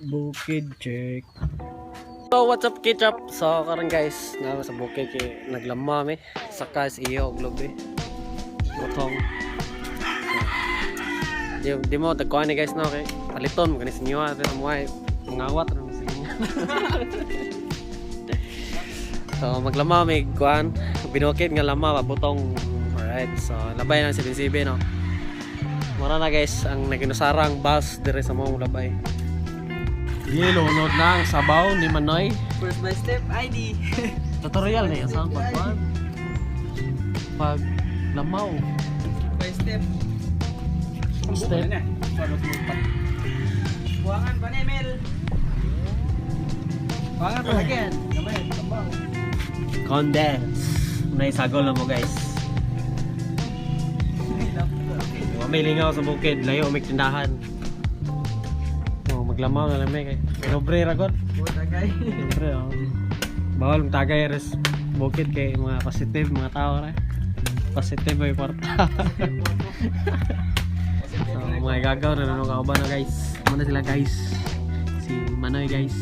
Bukid check. So what's up, ketchup? So karon guys, naa sa bukid kay naglama mi. Saka sa iyo og lubi. Butong. Di, di mo tagkuan ni guys, no, kay paliton mo kani sa inyo pero mo ay mangawat ra mo sa inyo. So maglama mi kuan binukid nga lama ba butong. Alright, so labay na si BCB, no. Mura na guys ang naginusarang bus dire sa mong labay. Gilunod na ang sabaw ni Manoy. First by step ID. Tutorial na yan sa pagkuan. Pag lamaw. By step. Step. Buwangan pa ni Mel. Buwangan pa lagi. Gamay, kambaw. Condense. Naisagol na mo guys. May lingaw sa bukid, layo may tindahan. Oh, maglamaw na lang may kay. May ra god. Butagay. Siyempre, oh. Bawal tagay res bukid kay mga positive mga tao ra. Positive ay kwarta. So, mga gagaw na nung kauban na guys. Muna sila guys. Si Manoy guys.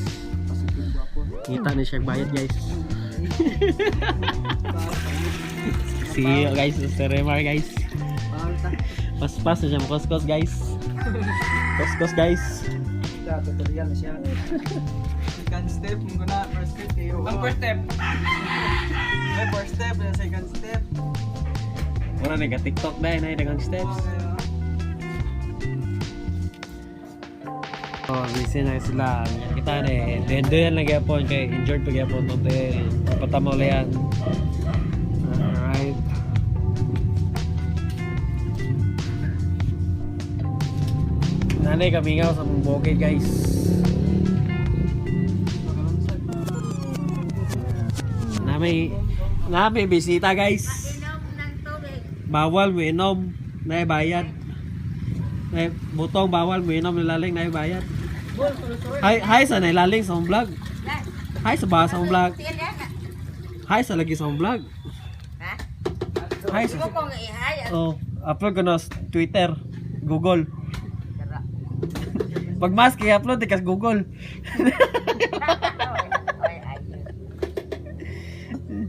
Ngita ni siya bayad guys. Si guys, si Remar guys. Paspas na siya makuskos guys. Kuskos guys. Siya, tutorial na siya. Second step, mo na first step kayo. Ang first step. May first step, then second step. Mura na TikTok na na daghang steps. Oh, busy na sila. Kita na eh. Doon lang gyapon kay injured pa gyapon to tel. Patamaw yan. Alright. Nanay kami nga sa mong bukid guys. Nami bisita guys. Bawal mo inom, na bayad. Nay butong bawal mo inom nilaling na bayad. Hi hi sa nailaling sa mong vlog. Hi sa ba sa mong vlog. Hi sa lagi sa mong vlog. Hi sa. Oh, upload ko na sa Twitter, Google. Pag mask i-upload di ka sa Google.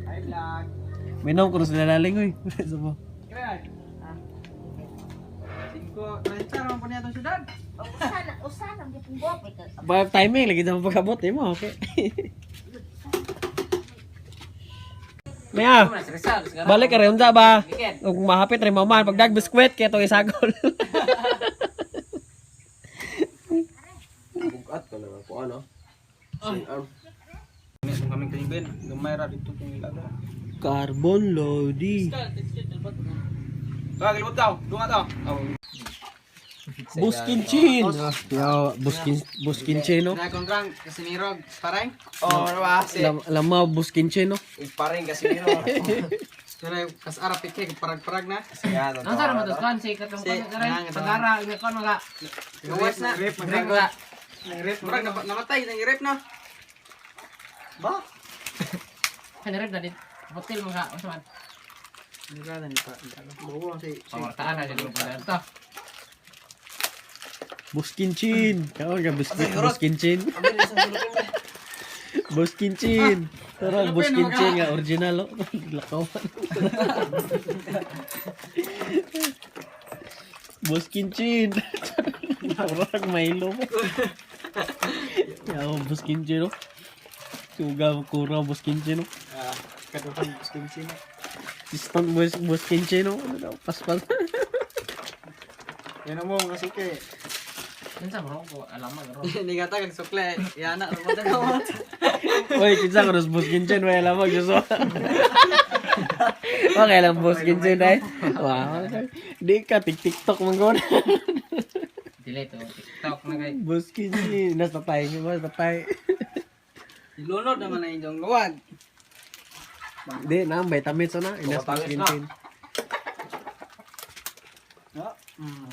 Hi vlog. Minom ko na sa nilaling oy. Sa mo. Kaya. 5:30 naman po niya itong syudad. Ba timing lagi na pagabot eh mo, okay. Maya, balik ka rin unsa ba? Ug mahapit rin maman pagdag biskwit kay itong isagol. Bugat ka na po ano? Arm. Kung kaming kanibin, gamay ra dito kung ilaga. Carbon Lodi. Ka, gilbot ka. Dunga to. Oh. Buskin chin. Yo, buskin buskin chin no. Na kong rang kasinirog, parang. Oh, wa si. Lama buskin chin no. Iparing kasi nino. Pero kas arap ikay parag-parag na. Yan. Ang sarap mo to, kan si katong Si, kan karay, nang- pagara nga kon mga Gawas na. drink nga. Nang rep, murag namatay nang rep na. Ba? Kan rep na dit. Hotel mga unsa man. Hindi ka na pa. Buo si Pamartaan na dito pa to. Buskin chin. Kaon ka biskwit buskin chin. Buskin chin. Pero ang buskin chin nga original oh. Lakaw. Buskin chin. Murag Milo. Yaw buskin chin oh. Suga kura buskin chin oh. Ah, kaduhan skin sino. Sistan buskin chin oh. Ano daw paspas. Yan mo mga suki. Unsa bro ko alam mo bro. Hindi ka tag sukle. Yana mo ta mo. Oy, kinsa ko nos buskin chin wala lamang Diyos. Okay lang buskin chin ay. Wow. Di ka tik TikTok man gud. Dili to TikTok na kay. Buskin chin nas patay, mas patay. Ilunod naman na inyong luwag. Di na vitamins na inas buskin chin. No. Mm.